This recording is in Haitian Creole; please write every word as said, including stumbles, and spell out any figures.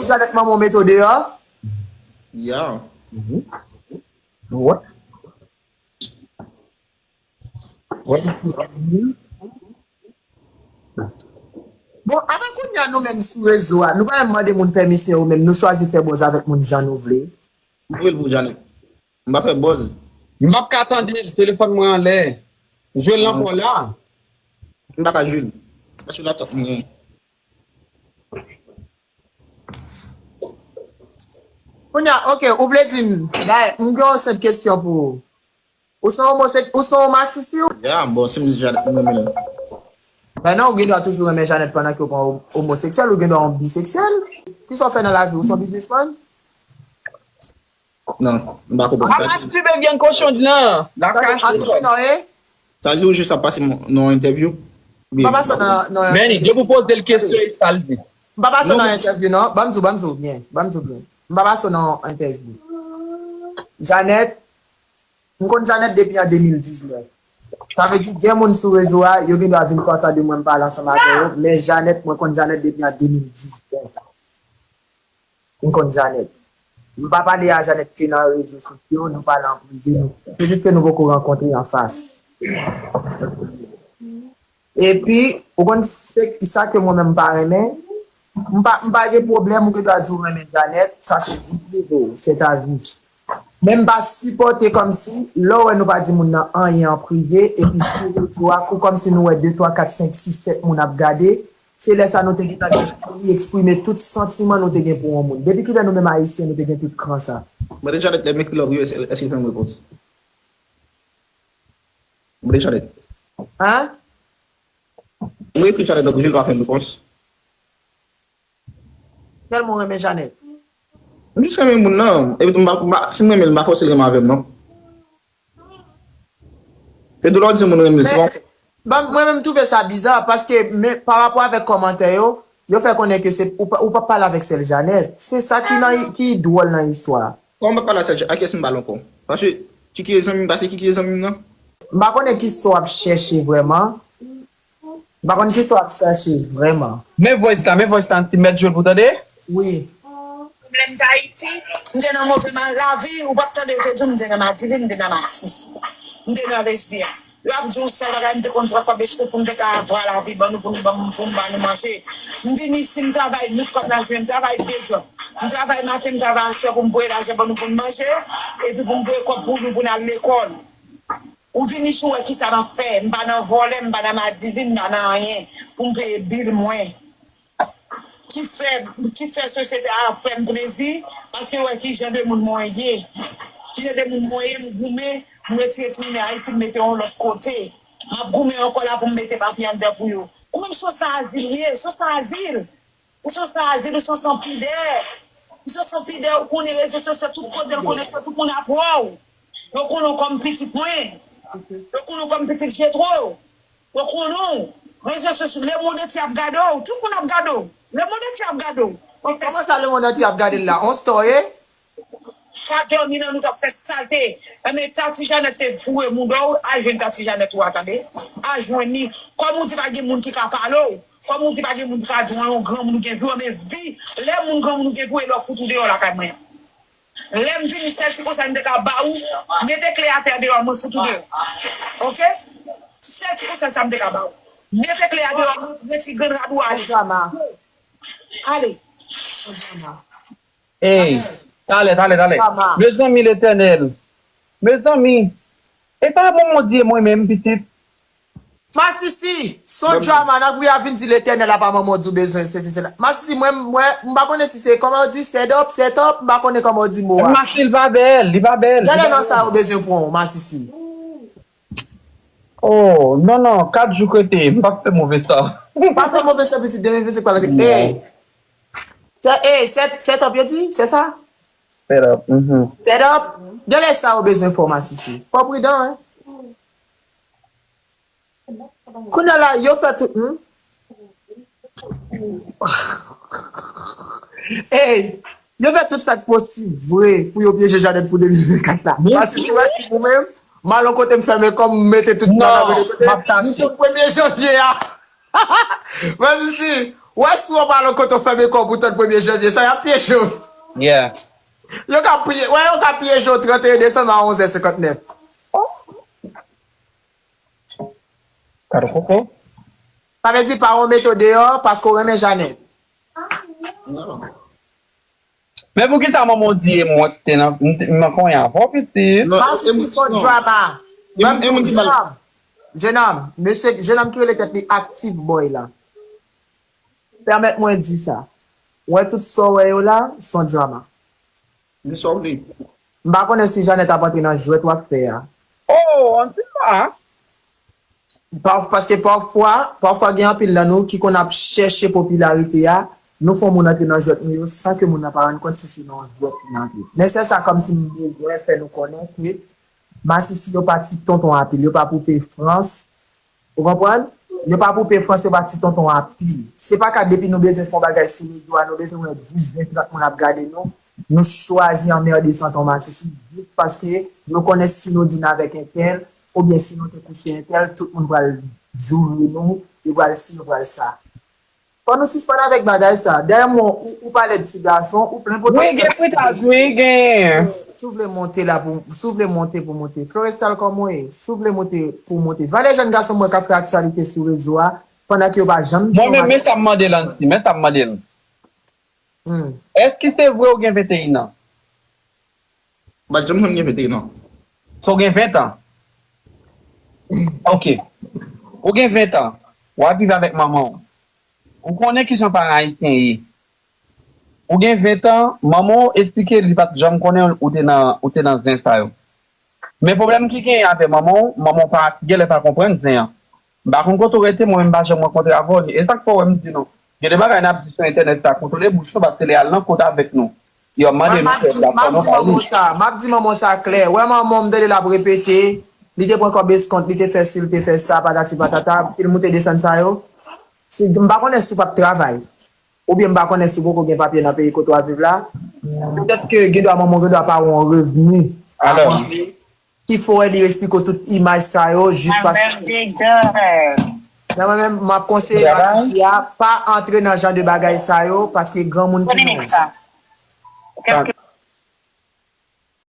Janèt manman w mete w deyò? Yeah. What? What? Bon, apa kounye a nou menm sou rezo a, nou pa menm mande moun pèmisyon yo menm, nou chwazi fè buzz avèk moun jan nou vle. M voye l pou Janet. M pa fè buzz. M p ap ka tande l, telefòn mwen anlè. Jwe l ankò la. M pa ka jwe l. Paske laptop mwen. Kounye a, ok, ou vle di m, bay, m gen yon senp kesyon pou ou. Ou se yon omosek-, ou se yon masisi ou? Ya, bon, si m di Janet, m renmen l. Ben non, ou gen dwa toujou renmen Janet pandan ke ou pa omoseksyèl, ou gen dwa yon biseksyèl. Kisa w fè nan lavi? Ou se yon biznismann? Non, m pa konprann. Amas tube vyen kochon nan. La kache. Antreprenan, e? Sa di ou jis ap pase nan yon entèvyou? M pa pase nan, nan. Benny, depi w poze l kesyon, e sa l di. M pa pase nan entèvyou, non. Ban m di w, ban m di w byen. Ban m di w byen. M pa pase nan entèvyou. Janet, m konn Janet depi an de mil diznèf. Sa vle di, gen moun sou rezo a, yo gen dwa vin kontan de mwen, m pale ansanm avè yo, men Janet, mwen konn Janet depi an de mil diznèf. M konn Janet. M pa pale a Janet ke nan rezo sosyo, nou pale an prive, nou. Se jis ke nou poko rankontre anfas. Epi, ou konn se sa ke mwen menm m pa renmen? M pa, m pa gen pwoblèm, ou gen dwa di w renmen Janet, sa se vi prive w, se ta vi. Men m pa sipòte kòmsi, lè w wè nou pa di moun nan anyen an prive, epi sou rezo a, kou kòmsi nou wè de, twa, kat, senk, sis, sèt moun ap gade, se lè sa nou te gentan gen foli eksprime tout santiman nou te gen pou yon moun. Depi kilè nou menm Ayisyen, nou te gen tout kran sa? Mwen deja lè, lè m ekri love you, èske, èske l fè m repons? Mwen deja lè. Hein? Mwen ekri Janet, donk, ou jis pa fè m repons. Tèlman w renmen Janet. M jis renmen moun nan. Epi tou, m pa, m pa, si m renmen l, m pa fòse l renmen avè m, non. Se tou lè w di moun renmen l, se Men, pa. Bon, mwen menm m twouve sa biza, paske men, pa rapò avèk kòmantè yo, yo fè konnen ke se, ou pa, ou pa pale avèk sèl Janet. Se sa ki nan, ki dwòl nan istwa a. Kòman m pa pale a sèl, a kiyès m pale ankò? Paske, Kiki e zanmi m, paske Kiki e zanmi m nan. M pa konnen kisa w ap chèche vrèman. M pa konn kisa w ap chèche vrèman. Men voice la, men voice la, ti mèt jwe l pou tande. Wi. Lè m t Ayiti, m te nan move ma-, lavi, ou p ap tande yo te di w m te nan madivin, m te nan masis, m te nan lesbyèn. Yo ap di yon sèl bagay, m te konn pran kòb eskou pou m te ka vwa lavi ban nou, pou nou ban m, pou m ba nou manje. M vin isit, m travay, nou kòb la jwenn, m travay de djòb. M travay maten, m travay aswè pou m voye lajan ban nou pou n manje, epi pou m voye kòb pou nou pou n al lekòl. Ou vin isit, ou wè kisa m ap fè. M pa nan vòlè, m pa nan madivin, m pa nan anyen pou m peye bil mwen. Ki fè, ki fè sosyete a ap fè m plezi, paske yo wè ki jan de moun mwen ye. Ki jan de moun mwen ye, m goumen, m retire timoun Ayiti, m mete yon lòt kote. M ap goumen ankò la pou m mete papye anndan pou yo. Ou menm se yon san azil ou ye, se yon san azil. Ou se yon san azil, ou se yon san pidè. Ou se yon san pidè, ou konnen rezo sosyo, tout kote l konekte, tout moun ap wè w. Yo konnen w kòm pitit mwen. Yo konnen w kòm pitit Jetro. Yo konnen w. Rezo sosyo, lemonn antye ap gade w. Tout moun ap gade w. Lemonn antye ap gade w. Ou fè Kòman sa lemonn antye ap gade l la? On story? Sa dòmi nan nou t ap fè salte. Enben, Tati Janèt te foure mouda w, al jwenn Tati Janèt ou a, tande. Al jwenn li. Kòm ou di pa gen moun ki ka pale w, kòm ou di pa gen moun ki ka di w yon granmoun ou gen vi w, enben vi, lè moun granmoun ou gen vi w, e lè w fout ou deyò lakay mwen an. Lè m vini, sèl ti konsèy m te ka ba ou, mete kle atè deyò, mwen fout ou deyò. Oke? Sèl ti konsèy sa m te ka ba ou. Mete kle a deyò, mete ti grenn rad ou ale. Drama. Ale. Drama. Ey, talè, talè, talè. Drama. Mezanmi Letènèl. Mezanmi. E pa manman Dye mwen menm, pitit. Masisi, son drama, nan gouya vin di Letènèl apa manman w di w bezwen, se, se, se la. Masisi, mwen, mwen, m pa konnen si se, kòman w di, set up, set up, m pa konnen kòman w di mo a. Masisi, li pa bèl, li pa bèl. Gade nan sa yo bezwen pran w, Masisi. Oh, non, non, kat jou k rete, m p ap fè move sa. Pa fè move sa, pitit, de mil vennsenk pa rete. Ey! Se, ey, set, set up, yo di, se sa? Set up, mhm. Set up, gade sa yo bezwen fè w, Masisi. Fò w pridan, wi. Kounye a la, yo fè tout, hmm? Ey, yo fè tout sa k posib vre pou yo pyeje Janèt pou de mil vennkat la. Masisi, wè si ou menm, m al yon kote m fèmen kò m, m mete tout Non, bagay kote, m ap tache. m tou premye janvye a. Masisi, Wè si w pa nan kote w fèmen kò w pou tann premye janvye, sa y ap pyeje w. Yeah. Yo ka pye, wè, yo ka pyeje w trannteyen desanm a onz è senkantnèf. Kado koko. Sa vle di pa w mete w deyò paske w renmen Janet. Men poukisa manman w di e mwen ki te nan, m te- m nan konyen avè w pitit? Masisi se yon drama. Ban m di w, jenòm, jenòm, mesye, jenòm ki rele tèt li Active Boy la. Pèmèt mwen di sa. Wè tout sa w wè yo la, se yon drama. Di sa w vle. M pa konnen si Janet ap antre nan jwèt w ap fè a. Oh, ann di sa. Pa, paske pafwa, pafwa gen anpil nan nou ki konn ap chèche popilarite a, nou fè yon moun antre nan jwèt nou yo san ke moun nan pa rann kont si se nan yon jwèt li antre. Men sèl sa kòmsi m bezwen fè nou konnen ke masisi yo pa ti tonton anpil, yo pa poupe frans. Ou konprann? Yo pa poupe frans, yo pa ti tonton anpil. Se pa ka depi nou bezwen fè yon bagay sou rezo a, nou bezwen wè dis, ven, trant moun ap gade nou, nou chwazi anmède santon masisi jis paske nou konnen si nou di n avèk entèl, oubyen si nou te kouche entèl, tout moun pral joure nou, yo pral si, yo pral sa. Fò nou sispann avèk bagay sa. Dèyè mwen, ou, ou pale de ti gason, ou plen potansyèl. Wi, gen fritaj, wi, gen. Si w vle monte la pou, si w vle monte pou monte. Florestal kòman w ye? Si w vle monte pou monte. Valè jèn gason mwen k ap fè aktyalite sou rezo a, pandan ke yo pa janm di yon Mwen menm, men sa m mande l, Anti, men sa m mande l. Èske se vre ou gen venteyen an? M pa t janm konn gen venteyen an. So w gen ven tan? Ok. Ou gen ven tan. W ap viv avèk manman w. Ou konnen kijan paran ayisyen ye. Ou gen ven tan, manman w esplike li pa t janm konnen ou te nan, ou te nan zen sa yo. Men pwoblèm ki genyen avè manman w, manman w pa genlè pa konprann zen an. M pa konn kote w rete, mwen menm m pa janm rankontre avè w. E sa k fè w wè m di nou, gen de bagay n ap di sou entènèt sa, kontwole bouch nou paske lè y al nan kot avèk nou, y ap mande nou fè platfòm nan kay li. M ap di manman w sa klè. Wè manman w m tande l ap repete, li te pran kòb eskont, li te fè si, li te fè sa, patati patata, pil moute desann sa yo. Si, m pa konnen si w p ap travay. Oubyen m pa konnen si w poko gen papye nan peyi kote w ap viv la. Petèt ke gen dwa manman w gen dwa pa wè yon revni. Alò. Ki fè w li esplike w tout imaj sa yo jis paske. Nan mwen menm, m ap konseye masisi a, pa antre nan jan de bagay sa yo paske granmoun ki nan.